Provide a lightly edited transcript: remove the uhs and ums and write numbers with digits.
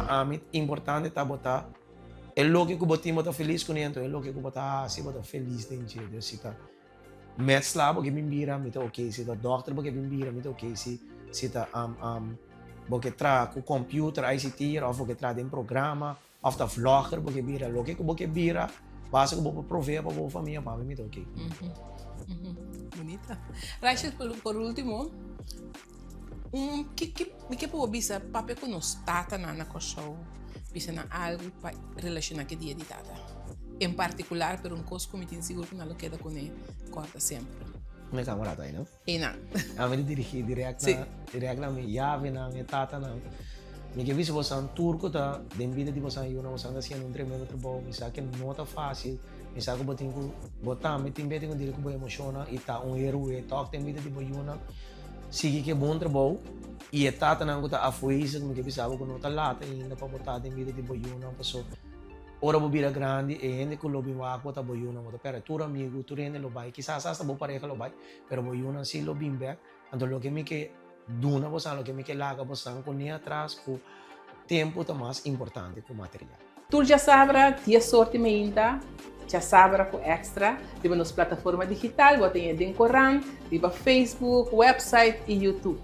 Pa ami importante ta bo ta e loke ku bo tin bo ta felis kuné anto e loke ku bo ta hasi bo ta felis den dje. Dus si ta metsla bo ke bin bira mi ta oke, si ta dòkter bo ke bin bira mi ta oke, si si ta bo ke traha ku computer, ICT òf bo ke traha den programa òf ta vlogger bo ke bira, loke ku bo ke bira basta ku bo por provee pa bo famia pa mi mi ta oke. Bunita. Rachel por ultimo Un ki ki mi ke pa bo bisa papia ku nos tatanan na Kòrsou bisa nan algu pa relashoná ku e dia di tata en partikular pero un kos ku mi tin sigur ku nan lo keda kuné kòrda semper. Mi kama rato ei no. Einan. Ami ta dirigí dirèkt na dirèkt na mi yavenan e tatanan. Mi ke bisa bosan tur ku ta den bida di bosan yunan bosan ta hasiendo un tremendo trabou mi sa ke no ta fásil mi sa ku bo tin ku bo tambe tin bes tin ku dil ku bo emoshonnan i ta un heroe tòg den bida di bo yunan. Sigui ku e bon trabou i e tatanan ku ta afwezig mi ke bisa bo ku no ta lata ainda pa bo ta den bida di bo yunan paso ora bo bira grandi e hende ku lo bin wak bo ta bo yunan bo ta perde tur amigu tur hende lo bai kisas asta bo pareha lo bai pero bo yunan si lo bin bek anto loke mi ke duna bosan loke mi ke laga bosan kuné atras ku tempu ta mas importante ku material. Tur djasabra dies or di meinta, Djasabra ku Extra, riba nos plataforma digital, bo ta haña den korant, riba Facebook, website i YouTube.